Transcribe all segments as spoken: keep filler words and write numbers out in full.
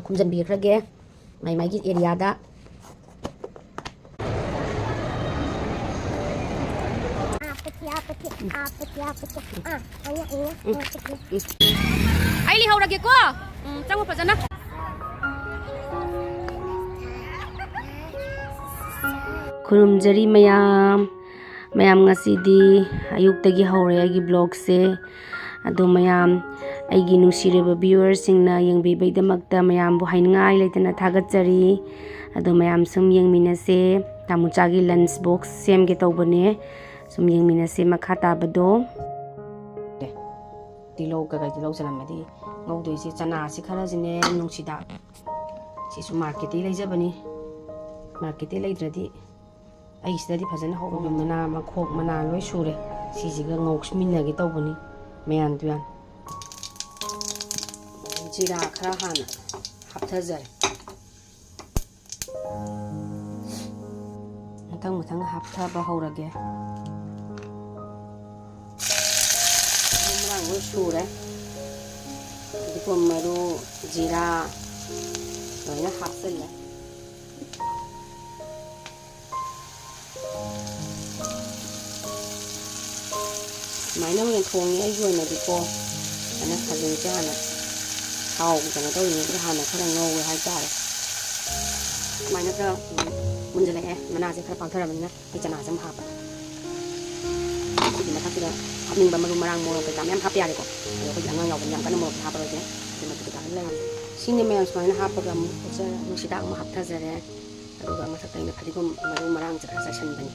ꯈꯨꯝꯖꯤꯟꯕꯤꯈ꯭ꯔꯒꯦ ꯃꯥꯏ ꯃꯥꯏꯒꯤ ꯑꯦꯔꯤꯌꯥꯗ꯫ ꯑꯩ ꯂꯩꯍꯧꯔꯒꯦꯀꯣ꯫ ꯎꯝ, ꯆꯪꯉꯨ ꯐꯖꯅ꯫ ꯈꯨꯔꯨꯝꯖꯔꯤ ꯃꯌꯥꯝ꯫ ꯃꯌꯥꯝ, ꯉꯁꯤꯗꯤ ꯑꯌꯨꯛꯇꯒꯤ ꯍꯧꯔꯦ ꯑꯩꯒꯤ vlogꯁꯦ꯫ ꯑꯗꯣ ꯃꯌꯥꯝ, ꯑꯩꯒꯤ ꯅꯨꯡꯁꯤꯔꯕ viewerꯁꯤꯡꯅ ꯌꯦꯡꯕꯤꯕꯒꯤꯗꯃꯛꯇ ꯃꯌꯥꯝꯕꯨ ꯍꯥꯏꯅꯤꯡꯉꯥꯏ ꯂꯩꯇꯅ ꯊꯥꯒꯠꯆꯔꯤ꯫ ꯑꯗꯣ ꯃꯌꯥꯝ ꯁꯨꯝ ꯌꯦꯡꯃꯤꯟꯅꯁꯦ꯫ ꯇꯥꯃꯣꯆꯥꯒꯤ lunch box ꯁꯦꯝꯒꯦ ꯇꯧꯕꯅꯦ꯫ ꯁꯨꯝ ꯌꯦꯡꯃꯤꯟꯅꯁꯦ ꯃꯈꯥ ꯇꯥꯕꯗꯣ꯫ ꯇꯤꯜꯍꯧ, ꯀꯩꯀꯩ ꯇꯤꯜꯍꯧ ꯆꯅꯝ ꯑꯗꯒꯤ ꯉꯧꯗꯣꯏꯁꯦ, ꯆꯅꯥꯁꯤ ꯈꯔꯁꯤꯅꯦ, ꯅꯨꯡꯁꯤꯗꯥꯛ꯫ ꯁꯤꯁꯨ marketꯇꯒꯤ ꯂꯩꯖꯕꯅꯤ꯫ Marketꯇꯒꯤ ꯂꯩꯗ꯭ꯔꯗꯤ ꯑꯩ ꯁꯤꯗꯗꯤ ꯐꯖꯅ ꯍꯧꯕ ꯃꯅꯥ, ꯃꯈꯣꯛ ꯃꯅꯥ ꯂꯣꯏ ꯁꯨꯔꯦ꯫ ꯁꯤꯁꯤꯒ ꯉꯧꯁꯃꯤꯟꯅꯒꯦ ꯇꯧꯕꯅꯤ ꯃꯌꯥꯟ ꯇꯨꯌꯥꯟ꯫ ꯖꯤꯔꯥ ꯈꯔ ꯍꯥꯟꯅ ꯍꯥꯞꯊꯖꯔꯦ꯫ ꯃꯊꯪ ꯃꯊꯪ ꯍꯥꯞꯊꯕ ꯍꯧꯔꯒꯦ꯫ ꯃꯔꯨ ꯃꯔꯥꯡ ꯂꯣꯏ ꯁꯨꯔꯦ꯫ ꯐꯗꯤꯒꯣꯝ ꯃꯔꯨ, ꯖꯤꯔꯥ ꯂꯣꯏꯅ ꯍꯥꯞꯆꯜꯂꯦ꯫ ꯁꯨꯃꯥꯏꯅ ꯑꯣꯏꯅ ꯊꯣꯡꯉꯦ ꯑꯩꯒꯤ ꯑꯣꯏꯅꯗꯤꯀꯣ꯫ ꯑꯗꯨꯅ ꯈꯥꯖꯤꯡꯁꯦ ꯍꯥꯟꯅ ꯊꯥꯎ ꯀꯩꯅꯣ ꯇꯧꯔꯤꯉꯩꯗ ꯍꯥꯟꯅ ꯈꯔ ꯉꯧꯋꯦ ꯍꯥꯏꯇꯥꯔꯦ꯫ ꯁꯨꯃꯥꯏꯅ ꯈꯔ ꯃꯨꯟꯖꯜꯂꯛꯑꯦ, ꯃꯅꯥꯁꯦ ꯈꯔ ꯄꯥꯛꯊꯔꯕꯅꯤꯅ ꯑꯩ ꯆꯅꯥꯁꯦ ꯑꯃꯨꯛ ꯍꯥꯞꯄꯦ꯫ ꯁꯤꯒꯤ ꯃꯊꯛꯁꯤꯗ ꯍꯥꯞꯅꯤꯡꯕ ꯃꯔꯨ ꯃꯔꯥꯡ ꯃꯣꯔꯣꯛ ꯀꯩꯀꯥ ꯃꯌꯥꯝ ꯍꯥꯞꯄ ꯌꯥꯔꯦꯀꯣ꯫ ꯑꯗꯣ ꯑꯩꯈꯣꯏꯗꯤ ꯑꯉꯥꯡ ꯌꯥꯎꯕꯅꯤꯅ ꯌꯥꯝ ꯀꯟꯅ ꯃꯣꯔꯣꯛꯇꯤ ꯍꯥꯞꯄꯔꯣꯏꯒꯦ꯫ ꯑꯗꯨ ꯃꯆꯨ ꯀꯩꯀꯥ ꯂꯣꯏ ꯂꯩꯔꯝꯃꯦ꯫ ꯁꯤꯅꯦ ꯃꯌꯥꯝ ꯁꯨꯃꯥꯏꯅ ꯍꯥꯞꯄꯒ ꯑꯃꯨꯛ ꯍꯥꯞꯆꯔꯦ, ꯅꯨꯡꯁꯤꯗꯥꯛ ꯑꯃꯨꯛ ꯍꯥꯞꯊꯖꯔꯦ꯫ ꯑꯗꯨꯒ ꯃꯊꯛꯇ ꯑꯩꯅ ꯐꯗꯤꯒꯣꯝ ꯃꯔꯨ ꯃꯔꯥꯡꯁꯦ ꯈꯔ ꯆꯥꯏꯁꯟꯕꯅꯤ꯫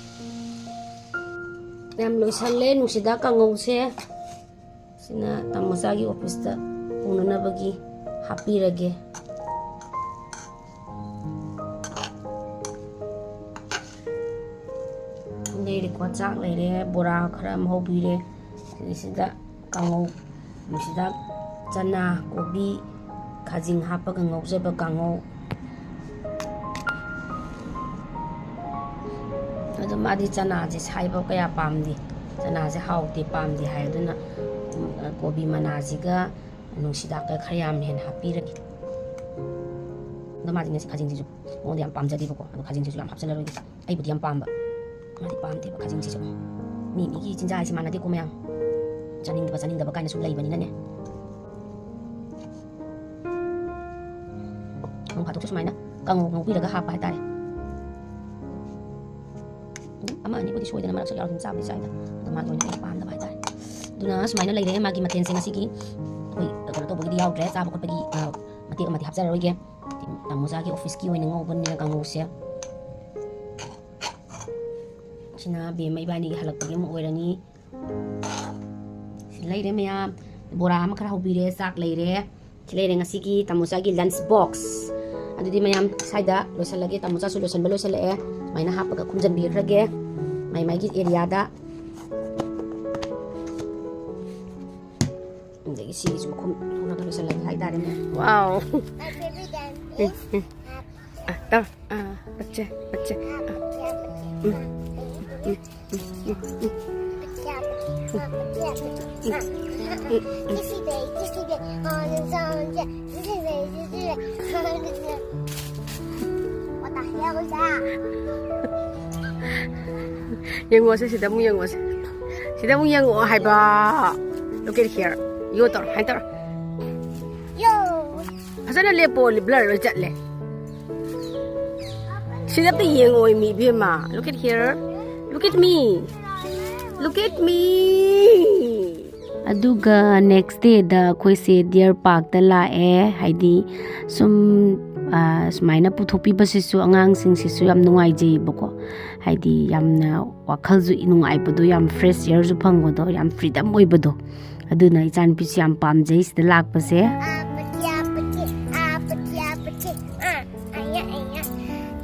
ꯌꯥꯝ ꯂꯣꯏꯁꯜꯂꯦ ꯅꯨꯡꯁꯤꯗꯥꯛ ꯀꯥꯡꯉꯧꯁꯦ꯫ ꯁꯤꯅ ꯇꯥꯃꯣꯆꯥꯒꯤ officeꯇ ꯄꯨꯅꯅꯕꯒꯤ ꯍꯥꯞꯄꯤꯔꯒꯦ꯫ ꯂꯩꯔꯦꯀꯣ, ꯆꯥꯛ ꯂꯩꯔꯦ, ꯕꯣꯔꯥ ꯈꯔ ꯑꯃ ꯍꯧꯕꯤꯔꯦ꯫ ꯁꯤꯗꯩꯁꯤꯗ ꯀꯥꯡꯉꯧ, ꯃꯁꯤꯗ ꯆꯅꯥ, ꯀꯣꯕꯤ, ꯈꯥꯖꯤꯡ ꯍꯥꯞꯄꯒ ꯉꯧꯖꯕ ꯀꯥꯡꯉꯧ꯫ ꯑꯗꯣ ꯃꯥꯗꯤ ꯆꯅꯥꯁꯦ ꯁꯥꯏꯕ ꯀꯌꯥ ꯄꯥꯝꯗꯦ, ꯆꯅꯥꯁꯦ ꯍꯥꯎꯇꯦ, ꯄꯥꯝꯗꯦ ꯍꯥꯏ꯫ ꯑꯗꯨꯅ, ꯎꯝ, ꯀꯣꯕꯤ ꯃꯅꯥꯁꯤꯒ ꯅꯨꯡꯁꯤꯗꯥꯛꯀ ꯈꯔ ꯌꯥꯝ ꯍꯦꯟꯅ ꯍꯥꯞꯄꯤꯔꯒꯦ꯫ ꯑꯗꯣ ꯃꯥꯗꯤ ꯉꯁꯤ ꯈꯥꯖꯤꯡꯁꯤꯁꯨ ꯃꯉꯣꯟꯗ ꯌꯥꯝ ꯄꯥꯝꯖꯗꯦꯕꯀꯣ꯫ ꯑꯗꯣ ꯈꯥꯖꯤꯡꯁꯤꯁꯨ ꯌꯥꯝ ꯍꯥꯞꯆꯜꯂꯔꯣꯏꯒꯦ꯫ ꯑꯩꯕꯨꯗꯤ ꯌꯥꯝ ꯄꯥꯝꯕ, ꯃꯥꯗꯤ ꯄꯥꯝꯗꯦꯕ ꯈꯥꯖꯤꯡꯁꯤꯁꯨ꯫ ꯃꯤ ꯃꯤꯒꯤ ꯆꯤꯟꯖꯥꯛ ꯍꯥꯏꯁꯦ ꯃꯥꯟꯅꯗꯦꯀꯣ ꯃꯌꯥꯝ꯫ ꯆꯥꯅꯤꯡꯗꯕ ꯆꯥꯅꯤꯡꯗꯕ ꯀꯥꯏꯅꯁꯨ ꯂꯩꯕꯅꯤꯅꯅꯦ꯫ ꯅꯣꯡ ꯐꯥꯗꯣꯛꯁꯨ ꯁꯨꯃꯥꯏꯅ ꯀꯥꯡꯉꯧ ꯉꯧꯕꯤꯔꯒ ꯍꯥꯞꯄ ꯍꯥꯏꯇꯥꯔꯦ꯫ ꯑꯗꯨꯝ ꯑꯃ ꯑꯅꯤꯕꯨꯗꯤ ꯁꯣꯏꯗꯅ ꯃꯔꯛꯁꯨ ꯌꯥꯎꯔ ꯑꯗꯨꯝ ꯆꯥꯕꯨꯗꯤ ꯆꯥꯏꯗ꯫ ꯑꯗꯣ ꯃꯥꯒꯤ ꯑꯣꯏꯅ ꯑꯩꯅ ꯄꯥꯝꯗꯕ ꯍꯥꯏꯇꯥꯔꯦ꯫ ꯑꯗꯨꯅ ꯁꯨꯃꯥꯏꯅ ꯂꯩꯔꯦ ꯃꯥꯒꯤ ꯃꯊꯦꯜꯁꯦ ꯉꯁꯤꯒꯤ꯫ ꯑꯩꯈꯣꯏ ꯀꯩꯅꯣ ꯇꯧꯕꯒꯤꯗꯤ ꯌꯥꯎꯗ꯭ꯔꯦ, ꯆꯥꯕ ꯈꯣꯠꯄꯒꯤ, ꯑ, ꯃꯇꯦꯛ ꯑꯃꯗꯤ ꯍꯥꯞꯆꯔꯔꯣꯏꯒꯦ꯫ ꯇꯥꯃꯣꯆꯥꯒꯤ ꯑꯣꯐꯤꯁꯀꯤ ꯑꯣꯏꯅ ꯉꯧꯕꯅꯤꯅ ꯀꯥꯡꯉꯧꯁꯦ꯫ ꯁꯤꯅ ꯕꯦꯝꯃ ꯏꯕꯥꯅꯤꯒꯤ ꯍꯜꯂꯛꯄꯒꯤ ꯑꯃ ꯑꯣꯏꯔꯅꯤ꯫ ꯁꯤ ꯂꯩꯔꯦ ꯃꯌꯥꯝ꯫ ꯕꯣꯔꯥ ꯑꯃ ꯈꯔ ꯍꯧꯕꯤꯔꯦ, ꯆꯥꯛ ꯂꯩꯔꯦ꯫ ꯁꯤ ꯂꯩꯔꯦ ꯉꯁꯤꯒꯤ ꯇꯥꯃꯣꯆꯥꯒꯤ lunch box꯫ ꯑꯗꯨꯗꯤ ꯃꯌꯥꯝ ꯁ꯭ꯋꯥꯏꯗ ꯂꯣꯏꯁꯤꯜꯂꯒꯦ꯫ ꯇꯥꯃꯣꯆꯥꯁꯨ ꯂꯣꯏꯁꯤꯟꯕ ꯂꯣꯏꯁꯤꯜꯂꯛꯑꯦ꯫ ꯁꯨꯃꯥꯏꯅ ꯍꯥꯞꯄꯒ ꯈꯨꯝꯖꯤꯟꯕꯤꯈ꯭ꯔꯒꯦ ꯃꯥꯏ ꯃꯥꯏꯒꯤ areaꯗ꯫ ꯑꯗꯒꯤ ꯁꯤꯒꯤꯁꯨ ꯃꯈꯨꯝ ꯍꯧꯔꯒ ꯂꯣꯏꯁꯤꯜꯂꯒꯦ ꯍꯥꯏꯇꯥꯔꯦꯅꯦ꯫ Wow! My favorite dance is, ꯎꯝ, ꯎꯝ꯫ ꯑ, ꯇꯧ꯫ ꯑ, ꯄꯠꯆꯦ, ꯄꯠꯆꯦ꯫ ꯑ, ꯎꯝ, ꯎꯝ, ꯎꯝ, ꯎꯝ, ꯎꯝ꯫ What the hell is that? ꯌꯦꯡꯉꯣꯁꯦ, ꯁꯤꯗ ꯑꯃꯨꯛ ꯌꯦꯡꯉꯣꯁꯦ꯫ ꯁꯤꯗ ꯑꯃꯨꯛ ꯌꯦꯡꯉꯛꯑꯣ ꯍꯥꯏꯕ꯫ Look at here. ꯌꯣ ꯇꯧꯔꯣ, ꯍꯥꯏ ꯇꯧꯔꯣ꯫ Yo. ꯐꯖꯅ ꯂꯦꯞꯄꯣ, blur ꯂꯣꯏ ꯆꯠꯂꯦ꯫ ꯁꯤꯗ ꯑꯝꯇ ꯌꯦꯡꯉꯣ ꯃꯤ ꯏꯕꯦꯝꯃ꯫ Look at here. Look at me. Look at me. ꯑꯗꯨꯒ next dayꯗ ꯑꯩꯈꯣꯏꯁꯦ deer parkꯇ ꯂꯥꯛꯑꯦ꯫ ꯍꯥꯏꯗꯤ ꯁꯨꯝ, ꯑ, ꯁꯨꯃꯥꯏꯅ ꯄꯨꯊꯣꯛꯄꯤꯕꯁꯤꯁꯨ ꯑꯉꯥꯡꯁꯤꯡꯁꯤꯁꯨ ꯌꯥꯝ ꯅꯨꯡꯉꯥꯏꯖꯩꯌꯦꯕꯀꯣ꯫ ꯍꯥꯏꯗꯤ ꯌꯥꯝꯅ ꯋꯥꯈꯜꯁꯨ ꯅꯨꯡꯉꯥꯏꯕꯗꯣ, ꯌꯥꯝ fresh airꯁꯨ ꯐꯪꯕꯗꯣ, ꯌꯥꯝ freedom ꯑꯣꯏꯕꯗꯣ꯫ ꯑꯗꯨꯅ ꯏꯆꯥꯅꯨꯄꯤꯁꯨ ꯌꯥꯝ ꯄꯥꯝꯖꯩ ꯁꯤꯗ ꯂꯥꯛꯄꯁꯦ꯫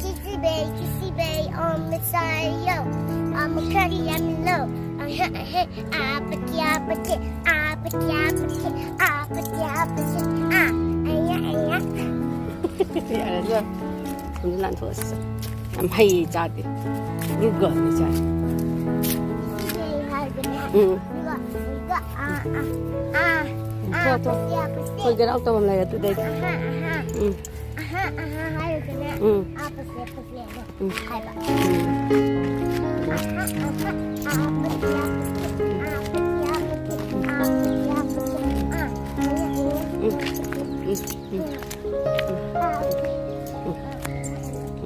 Kissy bay, kissy bay, on my side, yo. I'm a cutty, I'm in love. Uh-huh, uh-huh. Apathy, apathy, apathy, apathy, apathy, apathy. Ah, ay, ay, ay. ꯌꯥꯔꯦ, ꯌꯥꯔꯦ꯫ ꯁꯣꯝꯗ ꯂꯥꯟꯊꯣꯛꯑꯁꯤ꯫ ꯌꯥꯝ ꯍꯩꯌꯦ ꯏꯆꯥꯗꯤ꯫ Good girlꯅꯤ ꯏꯆꯥ꯫ ꯎꯝ꯫ ꯊꯣꯛ, ꯊꯣꯛ꯫ ꯑꯩꯈꯣꯏ ꯒꯦꯠ ꯑꯥꯎꯠ ꯇꯧꯐꯝ ꯂꯩꯔꯦ ꯑꯗꯨꯗꯩꯗ꯫ ꯎꯝ꯫ ꯑꯍꯥ, ꯑꯍꯥ ꯍꯥꯏꯔꯒꯅꯦ, ꯎꯝ꯫ ꯑꯥ ꯄꯠꯁꯦ, ꯄꯠꯁꯦ ꯍꯥꯏꯕ꯫ ꯎꯝ꯫ ꯑꯍꯥ, ꯑꯍꯥ, ꯑꯥ ꯄꯠꯁꯦ, ꯑꯥ ꯄꯠꯁꯦ, ꯑꯥ ꯄꯠꯁꯦ, ꯑꯥ ꯄꯠꯁꯦ, ꯑꯥ꯫ ꯎꯝ꯫ ꯎꯝ꯫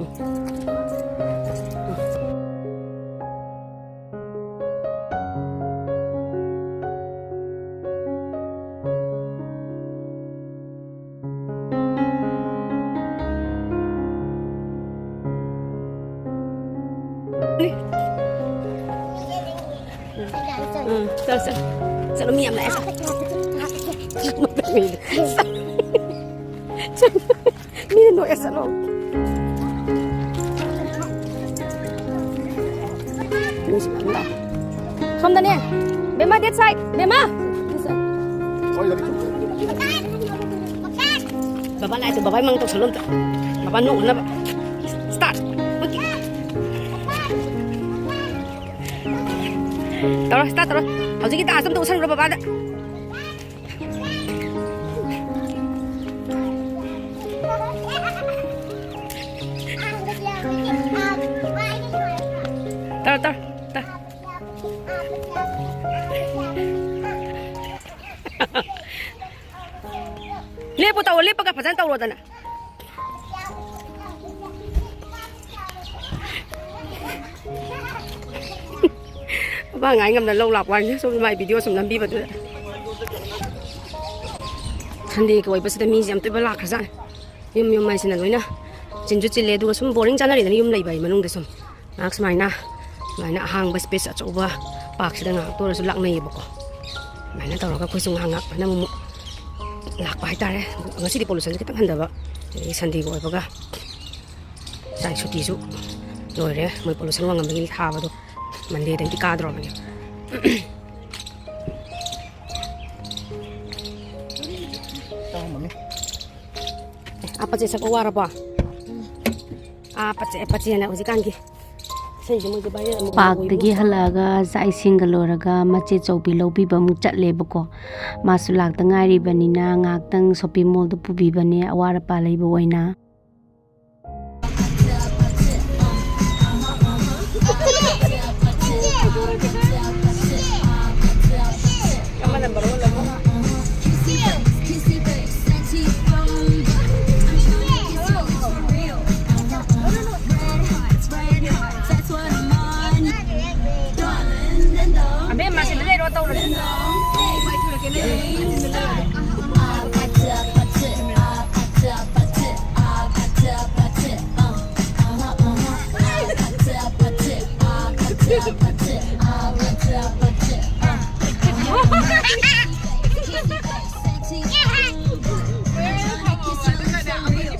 ꯎꯝ꯫ ꯎꯝ꯫ ꯎꯝ, ꯆꯠꯂꯣ, ꯆꯠꯂꯣ꯫ ꯆꯠꯂꯣ, ꯃꯤ ꯌꯥꯝ ꯂꯥꯛꯑꯦ, ꯆꯠꯂꯣ꯫ ꯃꯤꯅ ꯅꯣꯛꯑꯦ, ꯆꯠꯂꯣ꯫ ꯁꯣꯝꯗꯅꯦ꯫ ꯕꯦꯝꯃ, that side꯫ ꯕꯦꯝꯃ꯫ ꯕꯕꯥ ꯂꯥꯛꯑꯦ ꯇꯨ, ꯕꯕꯥꯒꯤ ꯃꯑꯣꯡ ꯇꯧꯁꯜꯂꯣ ꯑꯝꯇ꯫ ꯕꯕꯥ ꯅꯣꯛꯅꯅꯕ꯫ Start꯫ Okay꯫ ꯇꯧꯔꯣ, start ꯇꯧꯔꯣ꯫ ꯍꯧꯖꯤꯛꯀꯤ dance ꯑꯝꯇ ꯎꯠꯁꯜꯂꯨꯔꯣ ꯕꯕꯥꯗ꯫ ꯇꯧꯔꯣ, ꯇꯧꯔꯣ, ꯇꯧꯔꯣ꯫ ꯂꯦꯞꯄꯨ ꯇꯧꯔꯣ, ꯂꯦꯞꯄꯒ ꯐꯖꯅ ꯇꯧꯔꯣꯗꯅ꯫ ꯃꯥ ꯉꯥꯏ ꯉꯝꯗꯅ ꯂꯧ ꯂꯥꯛꯄ ꯋꯥꯅꯤ, ꯁꯨꯝ ꯃꯥꯏ video ꯁꯨꯝ ꯅꯝꯕꯤꯕꯗꯨꯗ꯫ Sundayꯒꯤ ꯑꯣꯏꯕꯁꯤꯗ ꯃꯤꯁꯦ ꯌꯥꯝ ꯇꯣꯏꯕ ꯂꯥꯛꯈ꯭ꯔꯖꯥꯠꯅꯤ꯫ ꯌꯨꯝ ꯌꯨꯝ ꯍꯥꯏꯁꯤꯅ ꯂꯣꯏꯅ ꯆꯤꯟꯁꯨ ꯆꯤꯜꯂꯦ, ꯑꯗꯨꯒ ꯁꯨꯝ boring ꯆꯥꯅꯔꯤꯗꯅ ꯌꯨꯝ ꯂꯩꯕ ꯍꯥꯏ ꯃꯅꯨꯡꯗ ꯁꯨꯝ꯫ ꯉꯥꯏꯍꯥꯛ ꯁꯨꯃꯥꯏꯅ, ꯁꯨꯃꯥꯏꯅ ꯑꯍꯥꯡꯕ space ꯑꯆꯧꯕ parkꯁꯤꯗ ꯉꯥꯏꯍꯥꯛꯇ ꯑꯣꯏꯔꯁꯨ ꯂꯥꯛꯅꯩꯌꯦꯕꯀꯣ꯫ ꯑꯗꯨꯃꯥꯏꯅ ꯇꯧꯔꯒ ꯑꯩꯈꯣꯏꯁꯨ ꯉꯥꯏꯍꯥꯛ ꯉꯥꯏꯍꯥꯛ ꯑꯃꯨꯛ ꯂꯥꯛꯄ ꯍꯥꯏꯇꯥꯔꯦ꯫ ꯉꯁꯤꯗꯤ pollutionꯁꯦ ꯈꯤꯇꯪ ꯍꯟꯊꯕ, ꯑꯗꯒꯤ Sundayꯒ ꯑꯣꯏꯕꯒ ꯉꯁꯥꯏ ꯁꯨꯇꯤꯁꯨ ꯂꯣꯏꯔꯦ, ꯃꯣꯏ pollution ꯋꯥꯡꯉꯝꯕꯒꯤ ꯊꯥꯕꯗꯣ꯫ Mondayꯗꯒꯤꯗꯤ ꯀꯥꯗ꯭ꯔꯣꯕꯅꯦ꯫ ꯑꯄꯠꯁꯦ ꯁꯛꯄ ꯋꯥꯔꯕꯣ? ꯑꯄꯠꯁꯦ, ꯑꯄꯠꯁꯦꯅ ꯍꯧꯖꯤꯛꯀꯥꯟꯒꯤ ꯄꯥꯔꯛꯇꯒꯤ ꯍꯜꯂꯛꯑꯒ ꯆꯥꯛ ꯏꯁꯤꯡꯒ ꯂꯣꯏꯔꯒ ꯃꯆꯦ ꯆꯧꯕꯤ ꯂꯧꯕꯤꯕ ꯑꯃꯨꯛ ꯆꯠꯂꯦꯕꯀꯣ꯫ ꯃꯥꯁꯨ ꯂꯥꯛꯇ ꯉꯥꯏꯔꯤꯕꯅꯤꯅ ꯉꯥꯏꯍꯥꯛꯇꯪ ꯁꯣꯄꯤꯡ ꯃꯣꯜꯗ ꯄꯨꯕꯤꯕꯅꯦ, ꯑꯋꯥꯠ ꯑꯄꯥ ꯂꯩꯕ ꯑꯣꯏꯅ꯫ ꯑꯕꯦꯝꯃ, ꯁꯤꯗ ꯂꯩꯔꯣ, ꯇꯧꯔꯒꯦ꯫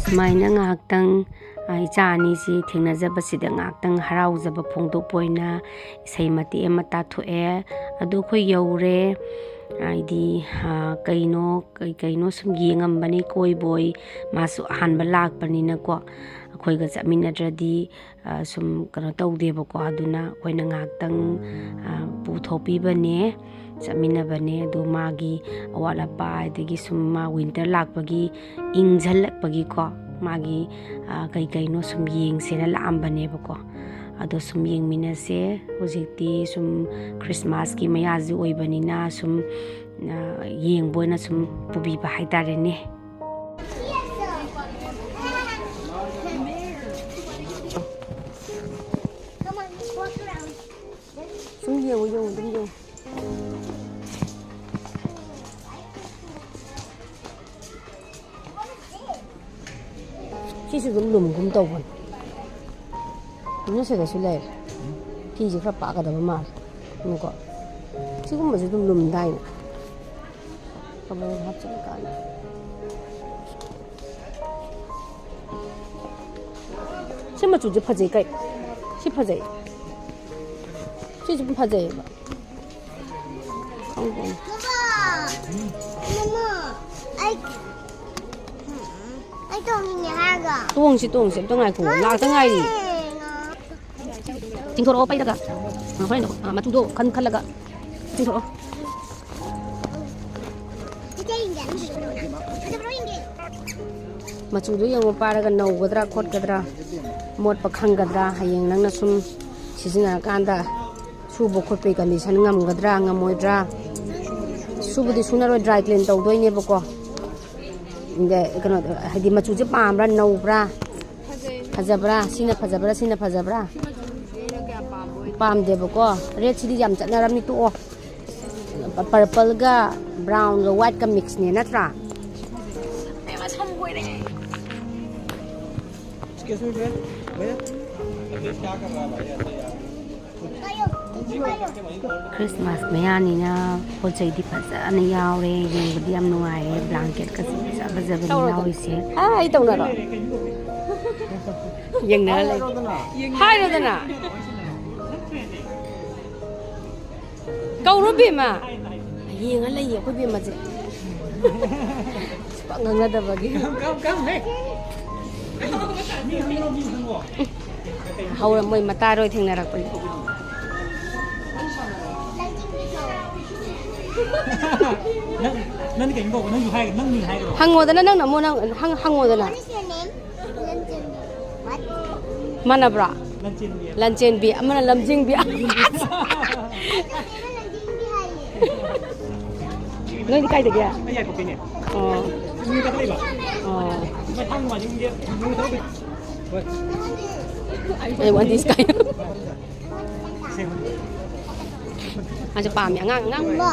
ꯁꯨꯃꯥꯏꯅ ꯉꯥꯏꯍꯥꯛꯇꯪ, ꯑ, ꯏꯆꯥ ꯑꯅꯤꯁꯤ ꯊꯦꯡꯅꯖꯕꯁꯤꯗ ꯉꯥꯏꯍꯥꯛꯇꯪ ꯍꯔꯥꯎꯖꯕ ꯐꯣꯡꯗꯣꯛꯄ ꯑꯣꯏꯅ ꯏꯁꯩ ꯃꯇꯦꯛ ꯑꯃ ꯇꯥꯊꯣꯛꯑꯦ꯫ ꯑꯗꯨ ꯑꯩꯈꯣꯏ ꯌꯧꯔꯦ꯫ ꯍꯥꯏꯗꯤ, ꯑ, ꯀꯩꯅꯣ, ꯀꯩ ꯀꯩꯅꯣ ꯁꯨꯝ ꯌꯦꯡꯉꯝꯕꯅꯤ, ꯀꯣꯏꯕꯣꯏ, ꯃꯥꯁꯨ ꯑꯍꯥꯟꯕ ꯂꯥꯛꯄꯅꯤꯅꯀꯣ꯫ ꯑꯩꯈꯣꯏꯒ ꯆꯠꯃꯤꯟꯅꯗ꯭ꯔꯗꯤ, ꯑ, ꯁꯨꯝ ꯀꯩꯅꯣ ꯇꯧꯗꯦꯕꯀꯣ꯫ ꯑꯗꯨꯅ ꯑꯩꯈꯣꯏꯅ ꯉꯥꯏꯍꯥꯛꯇꯪ, ꯑ, ꯄꯨꯊꯣꯛꯄꯤꯕꯅꯦ, ꯆꯠꯃꯤꯟꯅꯕꯅꯦ꯫ ꯑꯗꯣ ꯃꯥꯒꯤ ꯑꯋꯥꯠ ꯑꯄꯥ, ꯑꯗꯒꯤ ꯁꯨꯝ ꯃꯥ ꯋꯤꯟꯇꯔ ꯂꯥꯛꯄꯒꯤ ꯏꯪꯁꯤꯜꯂꯛꯄꯒꯤꯀꯣ, ꯃꯥꯒꯤ, ꯑ, ꯀꯩ ꯀꯩꯅꯣ ꯁꯨꯝ ꯌꯦꯡꯁꯦꯅ ꯂꯥꯛꯑꯝꯕꯅꯦꯕꯀꯣ꯫ ꯑꯗꯣ ꯁꯨꯝ ꯌꯦꯡꯃꯤꯟꯅꯁꯦ꯫ ꯍꯧꯖꯤꯛꯇꯤ ꯁꯨꯝ ꯈ꯭ꯔꯤꯁꯃꯥꯁꯀꯤ ꯃꯌꯥꯁꯨ ꯑꯣꯏꯕꯅꯤꯅ ꯁꯨꯝ, ꯑ, ꯌꯦꯡꯕ ꯑꯣꯏꯅ ꯁꯨꯝ ꯄꯨꯕꯤꯕ ꯍꯥꯏꯇꯥꯔꯦꯅꯦ꯫ ꯁꯨꯝ ꯌꯦꯡꯉꯨ, ꯌꯦꯡꯉꯨ, ꯑꯗꯨꯝ ꯌꯦꯡꯉꯨ꯫ ꯁꯤꯁꯨ ꯑꯗꯨꯝ ꯂꯨꯝꯒꯨꯝ ꯇꯧꯕꯅꯤ꯫ ꯑꯗꯨꯅ ꯁꯤꯗꯁꯨ ꯂꯩꯔꯦ꯫ ꯐꯤꯁꯦ ꯈꯔ ꯄꯥꯛꯀꯗꯕ ꯃꯥꯜꯂꯦ꯫ ꯌꯦꯡꯉꯨꯀꯣ꯫ ꯁꯤꯒꯨꯝꯕꯁꯦ ꯑꯗꯨꯝ ꯂꯨꯝꯗꯥꯏꯅꯦ꯫ ꯀꯃꯥꯏꯅ ꯍꯥꯞꯆꯤꯟꯀꯥꯟꯗ꯫ ꯁꯤ ꯃꯆꯨꯁꯦ ꯐꯖꯩ ꯀꯩ? ꯁꯤ ꯐꯖꯩ꯫ ꯁꯤꯁꯨ ꯑꯗꯨꯝ ꯐꯖꯩꯌꯦꯕ꯫ ꯈꯪꯗꯦꯅꯦ꯫ ꯃꯃꯥ, ꯃꯃꯥ, ꯑꯩ, ꯑꯩ ꯇꯣꯡꯅꯤꯡꯉꯦ ꯍꯥꯏꯔꯒ꯫ ꯇꯣꯡꯁꯤ, ꯇꯣꯡꯁꯤ꯫ ꯑꯝꯇ ꯉꯥꯏꯈꯣ꯫ ꯂꯥꯛꯇ ꯉꯥꯏꯔꯤ꯫ ꯉꯥꯏꯈꯣ꯫ ꯆꯤꯡꯊꯣꯔꯛꯑꯣ ꯄꯩꯔꯒ꯫ ꯑ, ꯍꯣꯔꯦꯟ, ꯑ, ꯃꯆꯨꯗꯣ ꯈꯟ ꯈꯜꯂꯒ ꯆꯤꯡꯊꯣꯔꯛꯑꯣ꯫ ꯃꯆꯨꯗꯣ ꯌꯦꯡꯉꯣ, ꯄꯥꯏꯔꯒ ꯅꯧꯒꯗ꯭ꯔꯥ ꯈꯣꯠꯀꯗ꯭ꯔꯥ, ꯃꯣꯠꯄ ꯈꯪꯒꯗ꯭ꯔꯥ, ꯍꯌꯦꯡ ꯅꯪꯅ ꯁꯨꯝ ꯁꯤꯖꯤꯟꯅꯔꯀꯥꯟꯗ ꯁꯨꯕ ꯈꯣꯠꯄꯒꯤ ꯀꯟꯗꯤꯁꯟ ꯉꯝꯒꯗ꯭ꯔꯥ ꯉꯝꯃꯣꯏꯗ꯭ꯔꯥ꯫ ꯁꯨꯕꯨꯗꯤ ꯁꯨꯅꯔꯣꯏ, ꯗ꯭ꯔꯥꯏ ꯀ꯭ꯂꯤꯟ ꯇꯧꯗꯣꯏꯅꯦꯕꯀꯣ꯫ ꯑꯗ ꯀꯩꯅꯣ, ꯍꯥꯏꯗꯤ ꯃꯆꯨꯁꯦ ꯄꯥꯝꯕ꯭ꯔꯥ, ꯅꯧꯕ꯭ꯔꯥ, ꯐꯖꯕ꯭ꯔꯥ, ꯁꯤꯅ ꯐꯖꯕ꯭ꯔꯥ, ꯁꯤꯅ ꯐꯖꯕ꯭ꯔꯥ? ꯄꯥꯝꯗꯦꯕꯀꯣ꯫ ꯔꯦꯠꯁꯤꯗꯤ ꯌꯥꯝ ꯆꯠꯅꯔꯝꯅꯤ, ꯇꯣꯛꯑꯣ꯫ ꯄꯔꯄꯜꯒ ꯕ꯭ꯔꯥꯎꯟꯒ ꯋꯥꯏꯠꯀ ꯃꯤꯛꯁꯅꯦ ꯅꯠꯇ꯭ꯔꯥ? Excuse me, भैया। भैया, अभी क्या कर रहा है भाई, ऐसे यार? Christmas ꯃꯌꯥꯅꯤꯅ ꯄꯣꯠ ꯆꯩꯗꯤ ꯐꯖꯅ ꯌꯥꯎꯔꯦ, ꯌꯦꯡꯕꯗꯤ ꯌꯥꯝ ꯅꯨꯡꯉꯥꯏꯔꯦ꯫ ꯕ꯭ꯂꯥꯡꯀꯦꯠꯀꯁꯦ ꯐꯖ ꯐꯖꯕꯅꯤ ꯇꯧꯔꯣ, ꯇꯧꯔꯣ꯫ ꯌꯥꯎꯔꯤꯁꯦ꯫ ꯍꯥꯏ, ꯇꯧꯅꯔꯣ꯫ ꯌꯦꯡꯅꯔ ꯂꯩ꯫ ꯍꯥꯏꯔꯣꯗꯅ꯫ ꯍꯥꯏꯔꯣꯗꯅ꯫ ꯀꯧꯔꯣ ꯕꯦꯝꯃ꯫ ꯌꯦꯡꯉ ꯂꯩꯌꯦ ꯑꯩꯈꯣꯏ ꯕꯦꯝꯃꯁꯦ꯫ ꯁꯨꯄꯥꯛ ꯉꯥꯡꯅꯗꯕꯒꯤ꯫ ꯍꯧꯔ ꯃꯣꯏ ꯃꯇꯥꯔꯣꯏ ꯊꯦꯡꯅꯔꯛꯄꯅꯤ꯫ ꯅꯪ, ꯅꯪ ꯀꯩꯅꯣ ꯇꯧꯕ, ꯅꯪꯁꯨ ꯍꯥꯏ-, ꯅꯪ ꯃꯤꯡ ꯍꯥꯏꯒ꯭ꯔꯣ꯫ ꯍꯪꯉꯣꯗꯅ, ꯅꯪꯅ ꯑꯃꯨꯛ ꯅꯪ ꯍꯪ-, ꯍꯪꯉꯣꯗꯅ꯫ ꯃꯥꯟꯅꯕ꯭ꯔꯣ? ꯂꯟꯆꯦꯟꯕꯤ꯫ ꯂꯟꯆꯦꯟꯕꯤ, ꯑꯃꯅ ꯂꯝꯖꯤꯡꯕꯤ꯫ ꯅꯣꯏꯗꯤ ꯀꯥꯏꯗꯒꯤ? ꯑꯩ ꯌꯥꯏꯄꯣꯛꯇꯩꯅꯦ꯫ ꯑꯣ꯫ ꯌꯨꯝꯗ ꯂꯩꯕ꯫ ꯑꯣ꯫ ꯃꯊꯪ ꯅꯣꯡꯃꯥꯏꯖꯤꯡꯁꯦ ꯌꯨꯝꯗ ꯇꯧꯕꯤ꯫ ꯍꯣꯏ꯫ ꯑꯩ ꯋꯥꯟꯗꯤꯁ ꯀꯥꯏ꯫ ꯁꯦ꯫ ꯃꯥꯁꯨ ꯄꯥꯝꯃꯦ, ꯑꯉꯥꯡ, ꯑꯉꯥꯡ꯫ ꯃꯥ,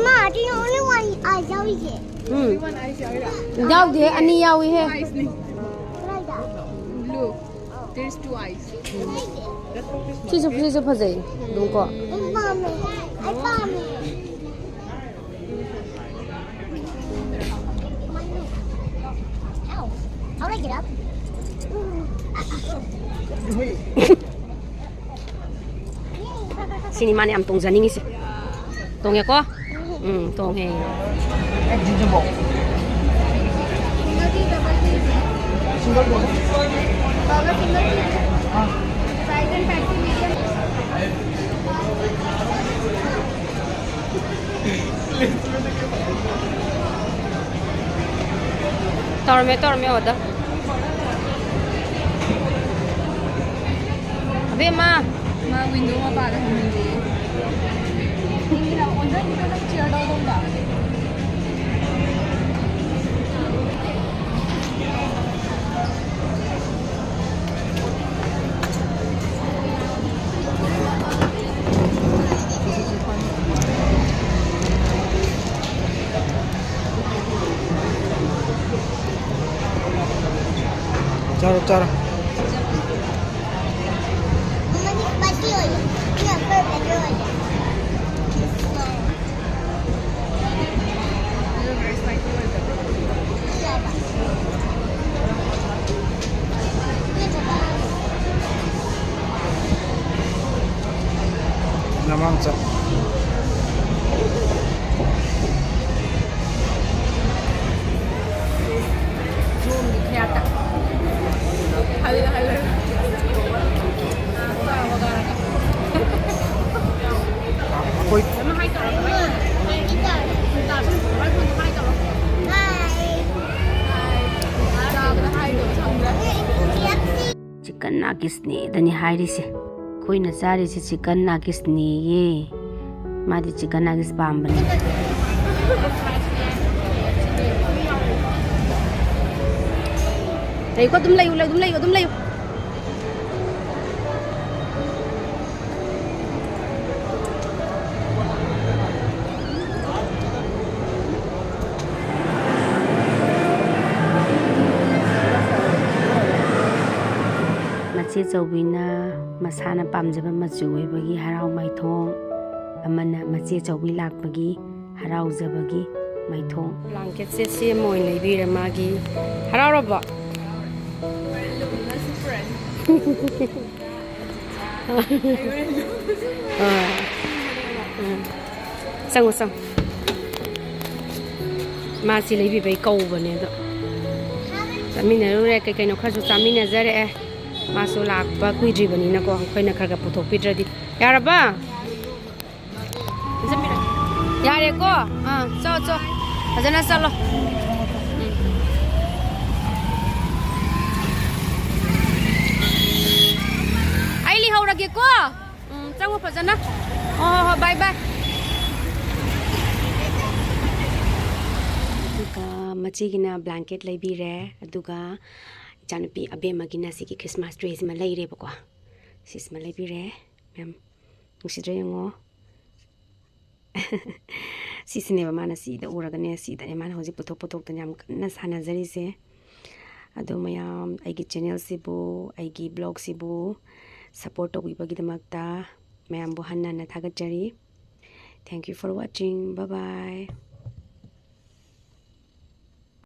ꯃꯥ, do you only one eye ꯌꯥꯎꯔꯤꯁꯦ? ꯎꯝ꯫ ꯌꯥꯎꯗꯦ, ꯑꯅꯤ ꯌꯥꯎꯏꯍꯦ꯫ ꯀꯗꯥꯏꯗ? Blue. There's two eyes. ꯁꯤꯁꯨ, ꯁꯤꯁꯨ ꯐꯖꯩ꯫ ꯑꯗꯨꯝ ꯀꯣ꯫ ꯑꯩ ꯄꯥꯝꯃꯦ꯫ ꯑꯩ ꯄꯥꯝꯃꯦ꯫ Ow. I'll lick it up. ꯁꯤꯅꯤ ꯃꯥꯅ ꯌꯥꯝ ꯇꯣꯡꯖꯅꯤꯡꯉꯤꯁꯦ꯫ ꯇꯣꯡꯉꯦꯀꯣ? ꯎꯝ, ꯇꯣꯡꯉꯦ꯫ Single table. Single table. Size and pack medium. ꯇꯧꯔꯝꯃꯦ, ꯇꯧꯔꯝꯃꯦ order꯫ ꯑꯕꯦꯝꯃ꯫ ꯃꯥ window ꯃꯄꯥꯗ ꯍꯪꯉꯤꯅꯦ꯫ ꯑꯣꯟꯊꯈꯤꯗꯣ ꯅꯪ chair ꯇꯧꯐꯝꯗ꯫ ꯆꯥꯔꯣ, ꯆꯥꯔꯣ꯫ ꯃꯃꯥꯗꯤ spicy ꯑꯣꯏꯌꯦ꯫ ꯑꯩꯅ ꯑꯩꯈꯣꯏ ꯐꯦꯚꯣꯔꯥꯏꯠ ꯑꯣꯏꯌꯦ꯫ ꯅꯃꯥꯝꯆꯥ꯫ ꯑꯩꯈꯣꯏ chicken nuggetsꯅꯦꯗꯅꯤ ꯍꯥꯏꯔꯤꯁꯦ꯫ ꯑꯩꯈꯣꯏꯅ ꯆꯥꯔꯤꯁꯦ chicken nuggetsꯅꯦꯌꯦ꯫ ꯃꯥꯗꯤ chicken nuggets ꯄꯥꯝꯕꯅꯦ꯫ ꯂꯩꯌꯨꯀꯣ, ꯑꯗꯨꯝ ꯂꯩꯌꯨ, ꯑꯗꯨꯝ ꯂꯩꯌꯨ, ꯑꯗꯨꯝ ꯂꯩꯌꯨ꯫ ꯃꯆꯦ ꯆꯧꯕꯤꯅ ꯃꯁꯥꯅ ꯄꯥꯝꯖꯕ ꯃꯆꯨ ꯑꯣꯏꯕꯒꯤ ꯍꯔꯥꯎ ꯃꯥꯏꯊꯣꯡ, ꯑꯃꯅ ꯃꯆꯦ ꯆꯧꯕꯤ ꯂꯥꯛꯄꯒꯤ ꯍꯔꯥꯎꯖꯕꯒꯤ ꯃꯥꯏꯊꯣꯡ꯫ Blanketꯁꯦ ꯁꯤ ꯑꯃ ꯑꯣꯏꯅ ꯂꯩꯕꯤꯔꯦ ꯃꯥꯒꯤ꯫ ꯍꯔꯥꯎꯔꯕꯣ? ꯑꯥ, ꯑꯥ꯫ ꯆꯪꯉꯣ, ꯆꯪꯉꯣ꯫ ꯃꯥ ꯁꯤ ꯂꯩꯕꯤꯕꯩ ꯀꯧꯕꯅꯦ ꯑꯗꯣ꯫ ꯆꯥꯃꯤꯟꯅꯔꯨꯔꯦ, ꯀꯩ ꯀꯩꯅꯣ ꯈꯔꯁꯨ ꯆꯥꯃꯤꯟꯅꯖꯔꯛꯑꯦ꯫ ꯃꯥꯁꯨ ꯂꯥꯛꯄ ꯀꯨꯏꯗ꯭ꯔꯤꯕꯅꯤꯅꯀꯣ, ꯑꯩꯈꯣꯏꯅ ꯈꯔ ꯈꯔ ꯄꯨꯊꯣꯛꯄꯤꯗ꯭ꯔꯗꯤ꯫ ꯌꯥꯔꯕ? ꯌꯥꯔꯦꯀꯣ? ꯑꯥ, ꯆꯣ, ꯆꯣ꯫ ꯐꯖꯅ ꯆꯠꯂꯣ꯫ ꯎꯝ꯫ ꯑꯩ ꯂꯩꯍꯧꯔꯒꯦꯀꯣ꯫ ꯎꯝ, ꯆꯪꯉꯣ ꯐꯖꯅ꯫ ꯍꯣꯏ, ꯍꯣꯏ, ꯍꯣꯏ, bye, bye꯫ ꯑꯗꯨꯒ ꯃꯆꯦꯒꯤꯅ blanket ꯂꯩꯕꯤꯔꯦ꯫ ꯑꯗꯨꯒ ꯏꯆꯥꯅꯨꯄꯤ ꯑꯕꯦꯝꯃꯒꯤꯅ ꯁꯤꯒꯤ Christmas treeꯁꯤꯃ ꯂꯩꯔꯦꯕꯀꯣ꯫ ꯁꯤꯁꯤꯃ ꯂꯩꯕꯤꯔꯦ꯫ ꯃꯌꯥꯝ ꯅꯨꯡꯁꯤꯗ꯭ꯔꯥ ꯌꯦꯡꯉꯣ꯫ ꯁꯤꯁꯤꯅꯦꯕ ꯃꯥꯅ ꯁꯤꯗ ꯎꯔꯒꯅꯦ, ꯁꯤꯗꯅꯦ ꯃꯥꯅ ꯍꯧꯖꯤꯛ ꯄꯨꯊꯣꯛ ꯄꯨꯊꯣꯛꯇꯅ ꯌꯥꯝ ꯀꯟꯅ ꯁꯥꯟꯅꯖꯔꯤꯁꯦ꯫ ꯑꯗꯣ ꯃꯌꯥꯝ, ꯑꯩꯒꯤ channelꯁꯤꯕꯨ, ꯑꯩꯒꯤ vlogꯁꯤꯕꯨ support ꯇꯧꯕꯤꯕꯒꯤꯗꯃꯛꯇ ꯃꯌꯥꯝꯕꯨ ꯍꯟꯅ ꯍꯟꯅ ꯊꯥꯒꯠꯆꯔꯤ꯫ Thank you for watching. Bye bye.